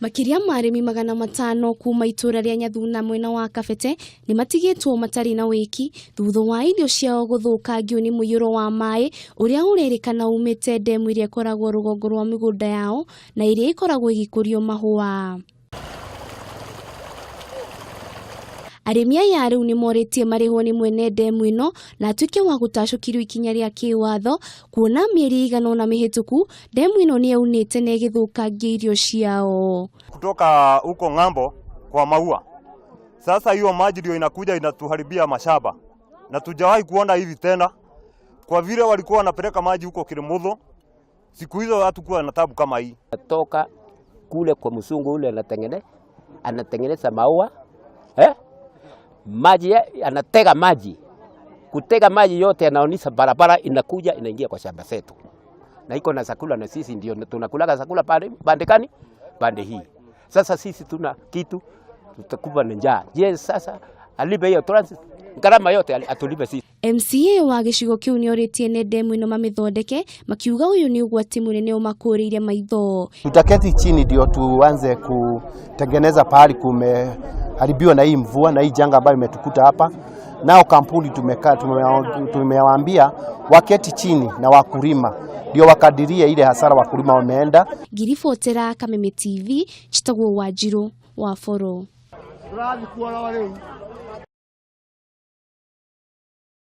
Makĩria ma arĩmi 500 kuma itũra rĩa Nyathuna mwena wa Kabete nĩ matigĩtwo matarĩ na wĩki thutha wa irio ciao gũthũkangio nĩ mũiyũro wa maĩ ũrĩa ũrerĩkana umĩte ndemu ĩrĩa ĩkoragwo rũgongo rwa mĩgũnda yao na ĩrĩa ĩkoragwo ĩgĩkũrio mahũa. Arĩmi aya rĩu nĩ morĩtie marĩhwo nĩ mwene ndemu ĩno na atuĩke wa gũtacũkĩrio ikinya rĩa kĩwatho kuona mĩeri ĩigana ũna mĩhĩtũku ndemu ĩno nĩ yaunĩte na ĩgĩthũkangia irio ciao. Kutoka huko ng'ambo kwa maua. Sasa hiyo maji ndio inakuja inatuharibia mashamba, na tujawahi kuona hivi tena, kwa vile walikuwa wanapeleka maji huko Kirimuthu. Siku hizo hatukuwa na tabu kama hii. Toka kule kwa msungu ule anatengeneza maua eh? Maji anatega maji, kutega maji yote yanaonyesha barabara inakuja inaingia kwa shamba zetu, na iko na chakula, na sisi ndio tunakulaga chakula pande pande kani pande hii. Sasa sisi tuna kitu, tutakufa na njaa. Je, sasa alipe hiyo transit gharama yote atulipe sisi. MCA wa gĩcigo kĩu nĩorĩtie ene ndemu ĩno mamĩthondeke makiuga ũyũ nĩ ũgwati mũnene ũmakũrĩire maitho. Tutaketi chini ndio tuanze kutengeneza pahali kumeharibiwa na hii mvua na hii janga ambayo imetukuta hapa. Nao kampuni tumewaambia waketi chini na wakulima ndio wakadirie ile hasara wakulima wameenda. Ngiribotera Kameme TV, njĩtagwo Wanjiru wa Boro.